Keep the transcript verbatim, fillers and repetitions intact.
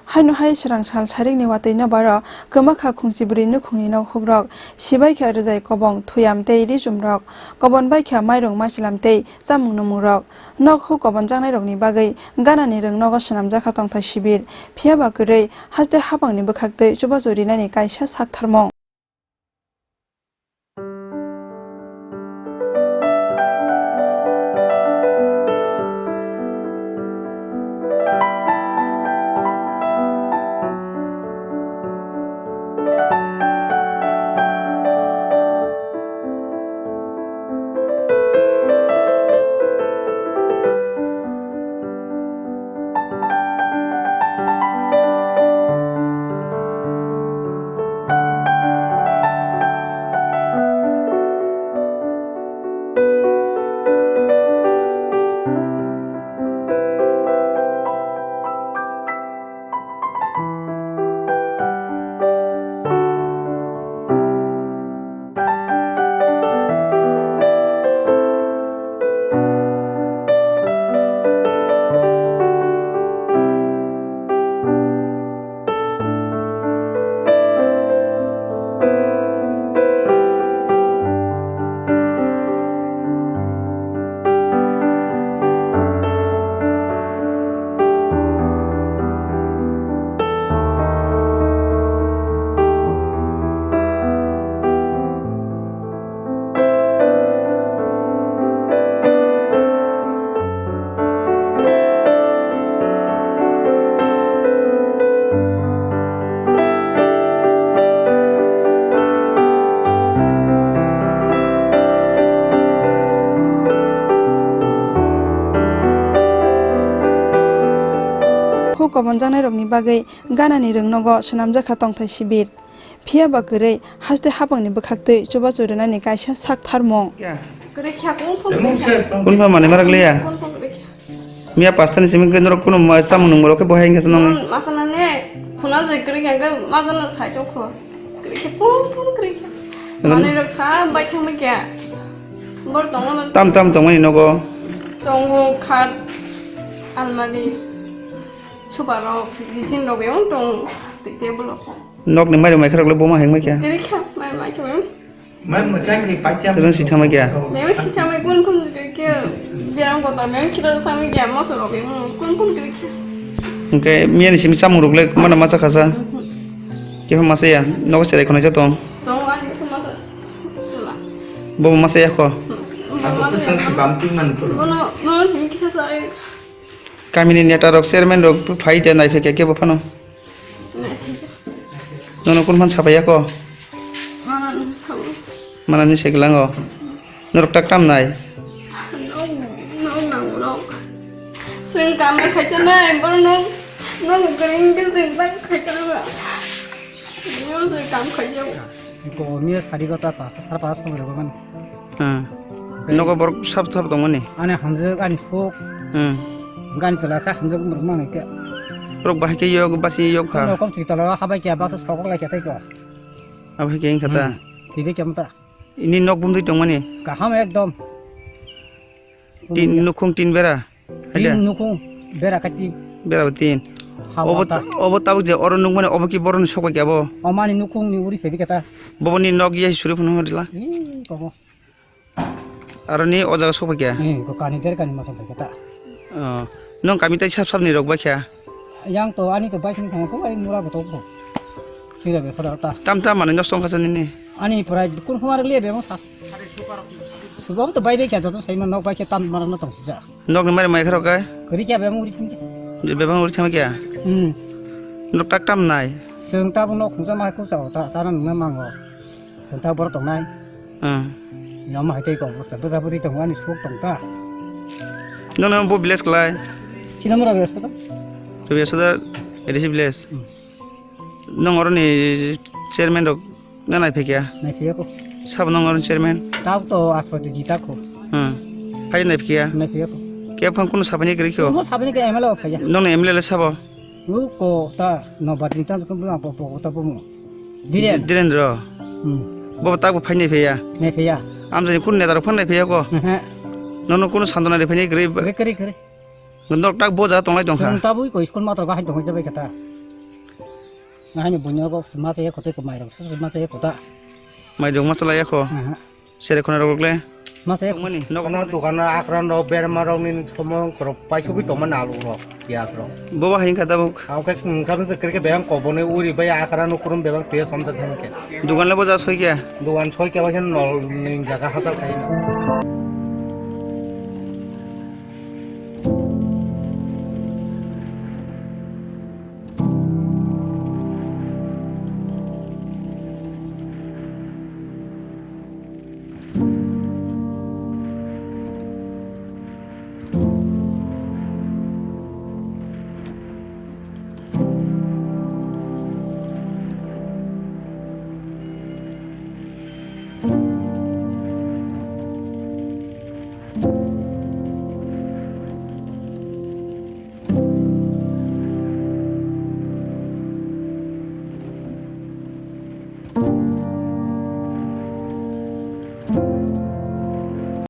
Haino hai swrang sal sarikni watwi nobaro kwmakha khungchibrwi nukhungni nok hukrok, sibai kha rwjai kobong, thuyam tei rijumrok, kobon bai kha mairung masilam tei chamung numungrok. Nok huk kobonjaknairokni bagwi ganani rwng nogo swnamjakha tongthai sibir, phiyaba kwrwi haste hapangni bwkhaktwi chubachu rinani kaisa saktharmung. Huk kobonjaknairokni bagwi ganani rwng nogo swnamjakha tongthai sibir. Phiya ba kwrwi haste hapangni bwkhaktwi chubachu rwnani kaisa sak tharmung. Kwrwi kha, kung phung kwrwi kha. Kung phung manwi marak liya. Kung phung kwrwi kha. Miya pasta ni simi khe norok kunu ma-, chamung nungmung rok khe bo hai wngkha se nong. Masa nane thuna je kwrwi kha, khe masa no sai tong kho. Kwrwi kha, kung phung kwrwi kha. Manwi rok sa bai thang kha. Bor tongo no. Tam tam tongmani nogo. Tongo khat, almari, sofa rok, bisin rok bebak tongo, tei table rok. Nokni mairum maikha rok le boma hengma khe. Kwrwi kha, mairum maikha. Mairum maikha ni paikha. Tei si thangma khe. Mairum si thangma kun kun kwrwi kha. Biram kota mairum khita thangma khe, moso rok bebak kun kun kwrwi kha. Hwnkhe miya ni simi chamung rok le mana macha kha sa? Mhm. Khe masa ya, nogo cherai khonai cha tong. Tong ani kisa masa chwla. Bo masa ya kho. Hmm. Bono, bono simi kisa sa. Kamini neta rok, chairman rok phai de nai phai khe bo phano. Nai phai khe. Nono kun phan sapai ya kho? Mana ni sao. Mana ni se glango. Norok tak tam nai. Nok, nok nang nok. Sing kam khai cha nai, bor nok, nok gring gring tak khai cha nai. Yo se kam khai cha. Ko miya sari ko cha pa, sar pa song re ko man. Hmm. Nogo borok sab sab tongmani. Ani hamjwk, ani suk. Hmm. Gani chwla sa hamjwk borok manwi khe. Borok bahai khe yok, basi yok kha. Nokom chwla habai khe baksa sokok lai khe tei ko. Abo hai khe wngkha ta. Hmm. Thwibai khe mata. Ini nok bumdwi tongmani. Kaham ekdom. Tin nukhung tin bera. Tin nukhung bera kati. Bera bo tin. Obo, obo tabuk je oro nukmani obo ki boroni sokbai khe abo? Omani nukhung ni uri phebi kata. Boboni nok ye suri phano rila. Ih, kobo. Aroni o jaga sokbai khe? Eh, ko kani der kani motom bai kata. Oh. Nong kami tai sab sab ni rok bai kha? Yang to ani to bai sini thang ko ai mura botok ko. Sira be sadar ta. Tam tam mane nok song kasa nini. Ani prai kun khumar le be mo sa. Subam to bai bai kya to sai man nok bai kya tam mara no tong ja. Nok ni mari mai kharo kai. Kari kya be mo uri thang. Be bang uri thang kya. Hmm. Nok tak tam nai. Seng ta nok khung sa mai khu sa ta sa na nang mango. Seng ta bor tong nai. Hmm. Yam hai tei ko bus ta bus abudi tong ani suk tong ta. No no bo village klai. Sina mura be sa ta. To be sa da A D C village. Hmm. Nong oroni chairman rok na nai phikya? Nai phikya ko. Sabo nong oroni chairman? Tab to aspati jita ko. Hmm. Phai nai phikya? Nai phikya ko. Kya phang kuno sabani kri kyo? Mo sabani ke M L A o phaya. Nong na M L A le sabo? Lu ko ta no batin ta ko bu ko ko ta bu mo. Diren. Direndra. Hmm. Bo tak bo phai nai phikya? Nai phikya. Amjani kun neta rok phang nai phikya ko? Hehe. Nono kuno santona re phai nai kri? Kri kri kri. Nok tak boja tonglai tongkha. Chwng tabui ko school matro bahai tongwi jabai kata. Ahini buino ko masa ya kote ko mai rok, masa ya kota. Mai dong masa la ya ko. Aha. Sere khona rok le. Masa ya. Tongmani, nok. Ano mani. Dukano akran rok, berma rok ni somong korok paisugwi tongmani alu rok, piyaj rok. Boba hain kha tabuk. Ang khe, mm, kha bwswk kwrwi khe bebak koboni uri bai akran no kurum bebak twiya somjak thani khe. Dukan le boja soi khe? Dukan soi khe bai khe nol ni jaga hachal khai no.